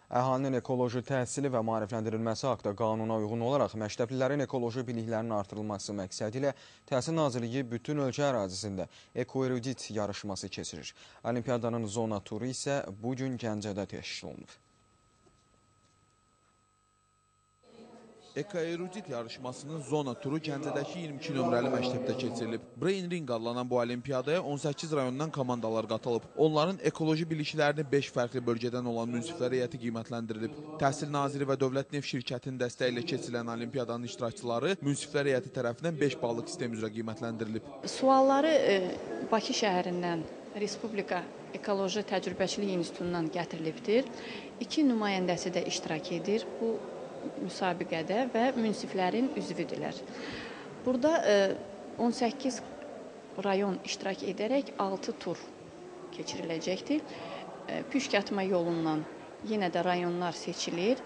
Əhalinin ekoloji təhsili və maarifləndirilməsi haqda qanuna uyğun olaraq məktəblilərin ekoloji biliklərinin artırılması məqsədi ilə Təhsil Nazirliyi bütün ölkə ərazisində Ekoerudit yarışması keçirir. Olimpiyadanın zona turu isə bu gün Gəncədə təşkil olunub. Ekoerudit yarışmasının zona turu Gəncədəki 22 nömrəli məktəbdə keçirilib. Brain Ring adlanan bu olimpiyadaya 18 rayondan komandalar qatılıb. Onların ekoloji biliklərini 5 fərqli bölgədən olan münsiflər heyəti qiymətləndirilib. Təhsil Naziri və Dövlət Neft Şirkətinin dəstəyi ilə keçirilən olimpiyadanın iştirakçıları münsiflər heyəti tərəfindən 5 ballıq sistem üzrə qiymətləndirilib. Sualları Bakı şəhərindən Respublika Ekoloji Təcrübəçilik İnstitutundan gətirilibdir. 2 nümayəndəsi də iştirak edir bu müsabiqədə və münsiflərin üzvüdürlər. Burada 18 rayon iştirak edərək 6 tur keçiriləcəkdir. Püşk atma yolundan yenə də rayonlar seçilir.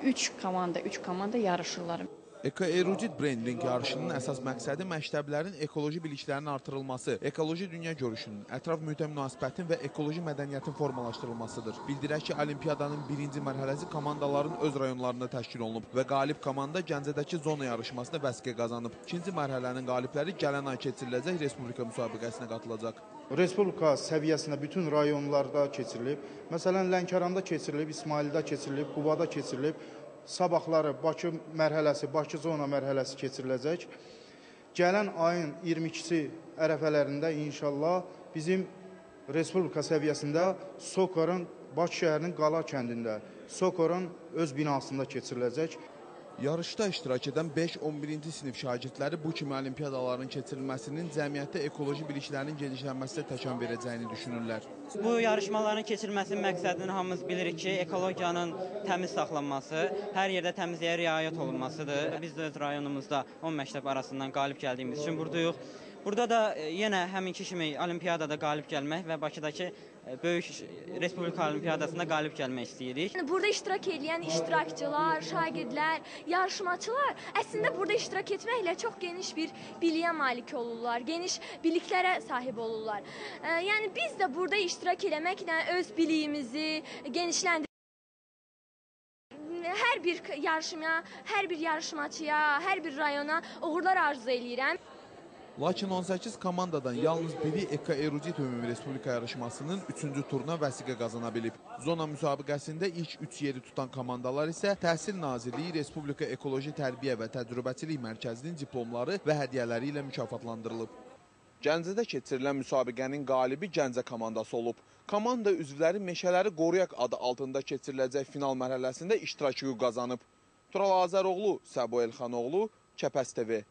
3 komanda yarışırlar. Ekoerudit Brain Ring yarışının əsas məqsədi məktəblərin ekoloji biliklərinin artırılması, ekoloji dünya görüşünün, ətraf mühitə münasibətin və ekoloji mədəniyyətin formalaşdırılmasıdır. Bildirək ki, olimpiyadanın birinci mərhələsi komandaların öz rayonlarında təşkil olunub və qalib komanda Gəncədəki zona yarışmasında vəsiqə qazanıb. İkinci mərhələnin qalibləri gələn ay keçiriləcək Respublika müsabiqəsinə qatılacaq. Respublika səviyyəsində bütün rayonlarda keçirilib. Məsələn, Lənkəranda keçirilib, İsmaildə keçirilib, Qubada keçirilib. Sabahları Bakı mərhələsi, Bakı zona mərhələsi keçiriləcək. Gələn ayın 22-si ərəfələrində inşallah bizim Respublika səviyyəsində Sokorun, Bakı şəhərinin Qala kəndində, Sokorun öz binasında keçiriləcək. Yarışda iştirak edən 5-11-ci sinif şagirdləri bu kimi olimpiyadaların keçirilməsinin cəmiyyətdə ekoloji biliklərinin genişlənməsinə təkan verəcəyini düşünürlər. Bu yarışmaların keçirilməsinin məqsədini hamımız bilirik ki, ekologiyanın təmiz saxlanması, hər yerdə təmizliyə riayət olunmasıdır. Biz də öz rayonumuzda 10 məktəb arasından qalib gəldiyimiz üçün buradayıq. Burada da yenə həminki kimi olimpiyadada qalib gəlmək və Bakıdakı böyük Respublika olimpiyadasında qalib gəlmək istəyirik. Burada iştirak edən iştirakçılar, şagirdlər, yarışmaçılar əslində burada iştirak etməklə çox geniş bir biliyə malik olurlar, geniş biliklərə sahib olurlar. Yəni biz də burada iştirak eləməklə öz biliyimizi genişləndiririk. Hər bir yarışmaya, hər bir yarışmaçıya, hər bir rayona uğurlar arzu eləyirəm. Lakin 18 komandadan yalnız biri Ekoerudit Ümumi Respublika yarışmasının 3-cü turuna vəsiqə qazana bilib. Zona müsabiqəsində ilk 3 yeri tutan komandalar isə Təhsil Nazirliyi Respublika Ekoloji Tərbiyə və Təcrübəçilik Mərkəzinin diplomları və hədiyyələri ilə mükafatlandırılıb. Gəncədə keçirilən müsabiqənin qalibi Gəncə komandası olub. Komanda üzvləri Meşələri Qoruyaq adı altında keçiriləcək final mərhələsində iştirak hüququ qazanıb. Tural Azəroğlu, Səbu Elxanoğlu, Kəpəz TV.